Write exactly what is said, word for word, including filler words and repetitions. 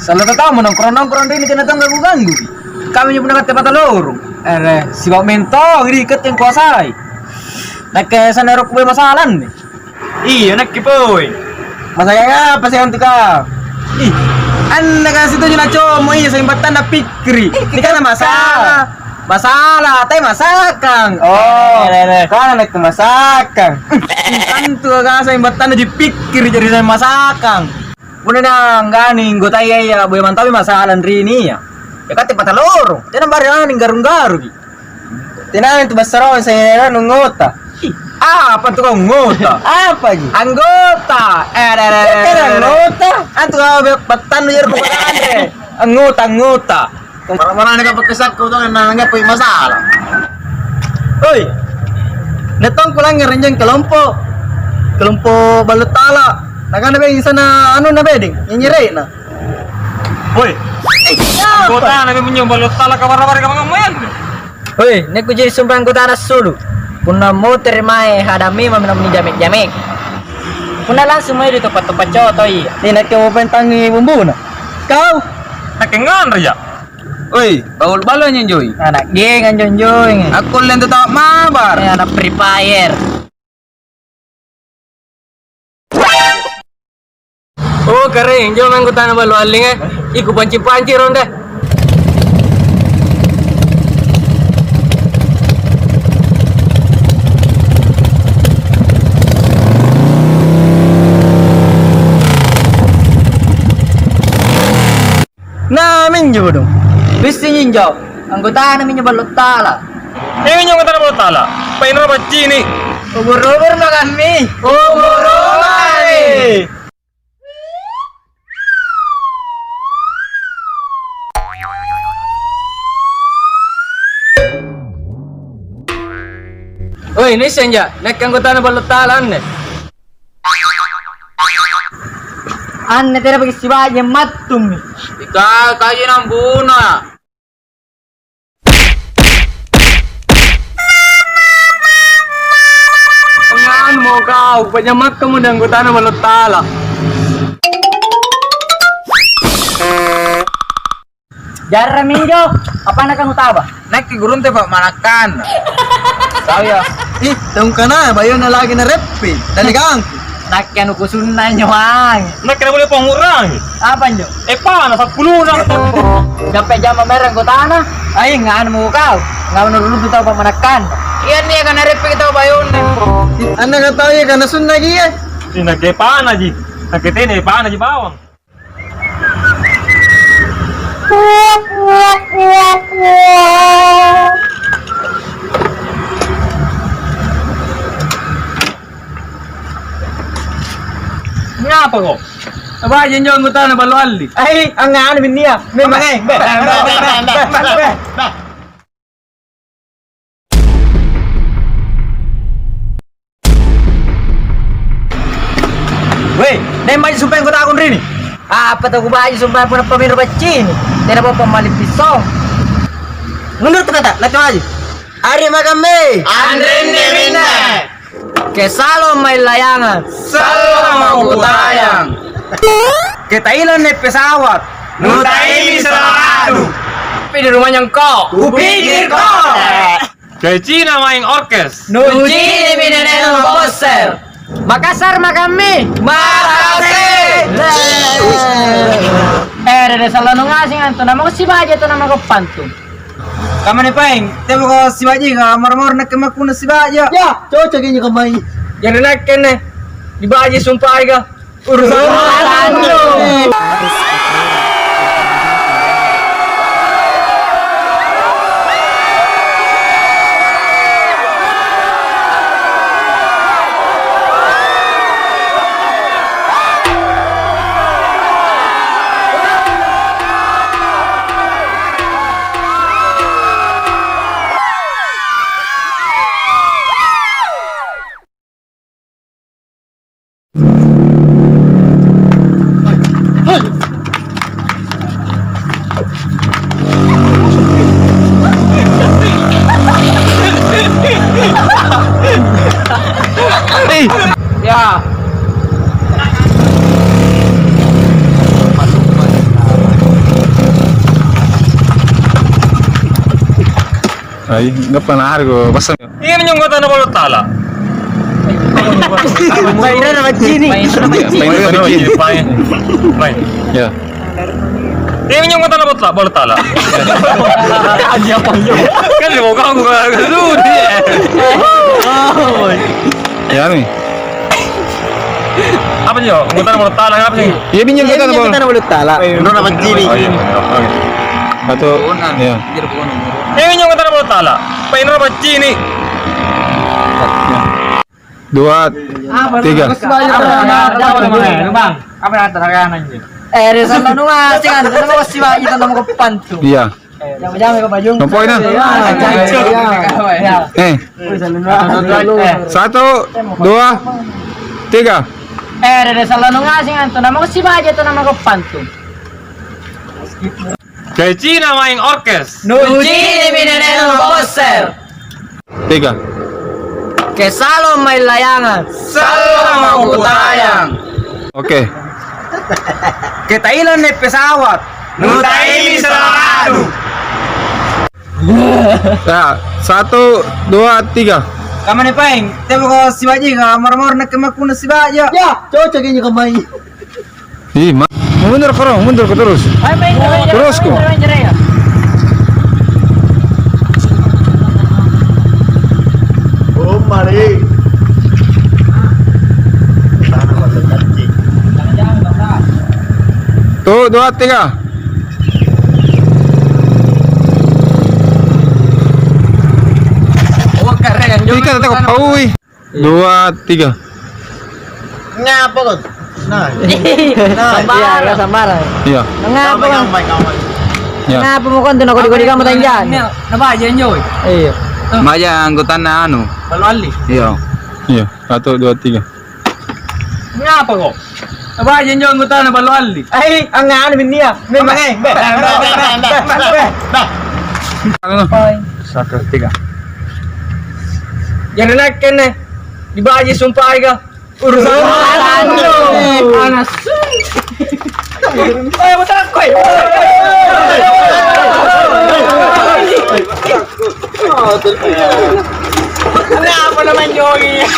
Sala tau nongkrong-nongkrong ri tena tau ganggu-ganggu. Kami njo punna katte patalorong. Ere, sipa' mentong ri katte kuasai. Nakke sanna ero' kuboya masalah anne. Iya, nakke poi. Masalah apa sih antu kau? Ih, anne kan situ jena como iya seng battanna pikkiri. Nikana masalah. Masalah, te masakang. Oh, kana nakke masakang. Antu kau seng battanna jipikkiri jadi seng masakang. Punna nanggani anggotaya iya boya mantaui masalah ri nia. Ya katte patalorong, tena bare anne garung-garungi. Tenana tu bassarong saya nu ngota. Ih, apa tu kau ngota? Apa ji? Anggota. Eh, ada, ada, ada, ada, ada. Anggota. Antu kau be-, battannu jero bukan anre. Anggota, anggota. Marah-marah ni kapake sakko tu na ngapa masalah. Oi. Netong kulangnge renjeng kelompo. Kelompo ballo tala. Nakana be insana anu na bedeng, nyenyere'na. Woi, anggotana memang nyoba lottala kabarra-barra kammangang. Woi, nia' kuji sumpae anggotana assulu'. Punna motere' mae hadang memang naung nijame'-jameki. Punna langsung mae ditoppa-toppa cotoi. Nia' nakke mupentangi bumbuna. Kau? Nakke nganre ja. Woi, balo-balo anjo Joy. Ana' geng anjo Joy. Akkulle antu tau mabar. Eh, ana' Free Fire. Oh, karaeng, injo anggotana ballo allinga. Ih, kupanci-panci ronda. Nah, minjo kodong. Bissing injo. Anggotana minjo ballo tala. Eh, minjo anggotana ballo tala. Painro baccini. Ubur-ubur makammi. Ubur-ubur. Oi, nisseng ja, nakke anggotana ballo tala anne. Anne tena pake sibaji mattummi. Ika kaji nambuna. Nganu mo kau, panyammakkamu dan anggotana ballo tala. Jarrami injo, apana kang utaba? Nakke gurunta pa'manakkanna. Tau ya. Ih, tungkana bayona lagi nareppi. Dari kangku. Nakke anu kusunna nyoang. Nakke na boleh pangurangi. Apa njo? Eh, pana sappuluna. Sampai jama mereng kotana. Ai, nganu mo kau. Nganu nuruntu tau pa'manakkanna. Iya nih, kan nareppi tau bayona. Anna kata iya, karena sunna iya. Ih, nakke pana ji. Nakke tene pana ji bawang. Ngapa kok? Apa aja njo anggotana ballo alli? Ai, angnganu minnia. Memang, eh. Beh, beh, beh. Weh, deng baji sumpaeng kota akong rini. Apa tau kubaji sumpaeng punna pamiro baccini? Tena apa pammaling pisau? Mundur tu kata, nakke baji. Ari makambe. Anrinni minne. Ke salong mai layangan. Salong mau kutayang. Ke Thailand naik pesawat. Nutaimi salakanu. Tapi di rumahnya engkau. Kupikir kau. Ke Cina main orkes. Nucini mi nenekmu poster. Makassar makammi. Makasih. Eh, dede salanu ngaseng antu namako sibaja tu namako pantung. Kamane paeng, temo ko sibaji ka moro-moro nakke makkuna sibaja. Ya, cocok ini kamai. Jari nakke ne dibaji sumpae ka. Urusan Ya. Ai, ngapa nahari ko pasang? Iya, minyo anggota na Allahu Ta'ala. Painara na baccini. Iya, painara na baccini. Pai. Pai. Ya. Iya, minyo anggota na Allahu Ta'ala. Kan dia mau ganggu, ganggu. Ya, nih. Apa njo? Anggota na Allahu Ta'ala, apa sih? Iya, minyo anggota na Allahu Ta'ala. Minjo anggota na Allahu Ta'ala. Oh, iya. Atau, iya. Iya, minjo anggota na Allahu Ta'ala. Painara na baccini. Dua, tiga. Apa na tarakan anjo? Eh, ri sallo nungaseng antu, nama ko sibaji, nama ko pantu. Iya. Jama-jama ko bajung. Tompoina. Iya. Eh. Satu, dua, tiga. Eh, ri sallo nungaseng antu, nama ko sibaji, nama ko pantu. Kecina maeng orkes. Nucini mi neneknu Bosser. Tiga. Kesalong mai layangan. Sallang mau kutayang. Oke. Ketailong naik pesawat. Nutaimi salaradu. Ya, satu, dua, tiga. Kamane paeng, tebo ko sibaji ka moro-moro nakke makkuna sibaji. Ya, cocok ini kamai. Ih, ma-, mundur ko, mundur ko terus. Terus ko. Oh, mari. Tuh, dua, tiga. Ika, tetap kau paui. Dua, tiga. Ngapa kau? Nah. Nah, iya, sambarang. Iya. Ngapa kau? Iya. Ngapa mau kau tuh, nakodi-kodi kamu tanjani? Nah, baja anjo. Iya. Baja anggotana anu. Balu Alli. Iya. Iya, satu, dua, tiga. Ngapa kau? Apa aja njo anggotana Balu Alli? Eh, angnganu minnia. Memang, eh. Beh, beh, beh. Satu, tiga. Jari nakke ne, dibaji sumpae ka. Urusan panas. Eh, betul koi. Kenapa namanya Jogi?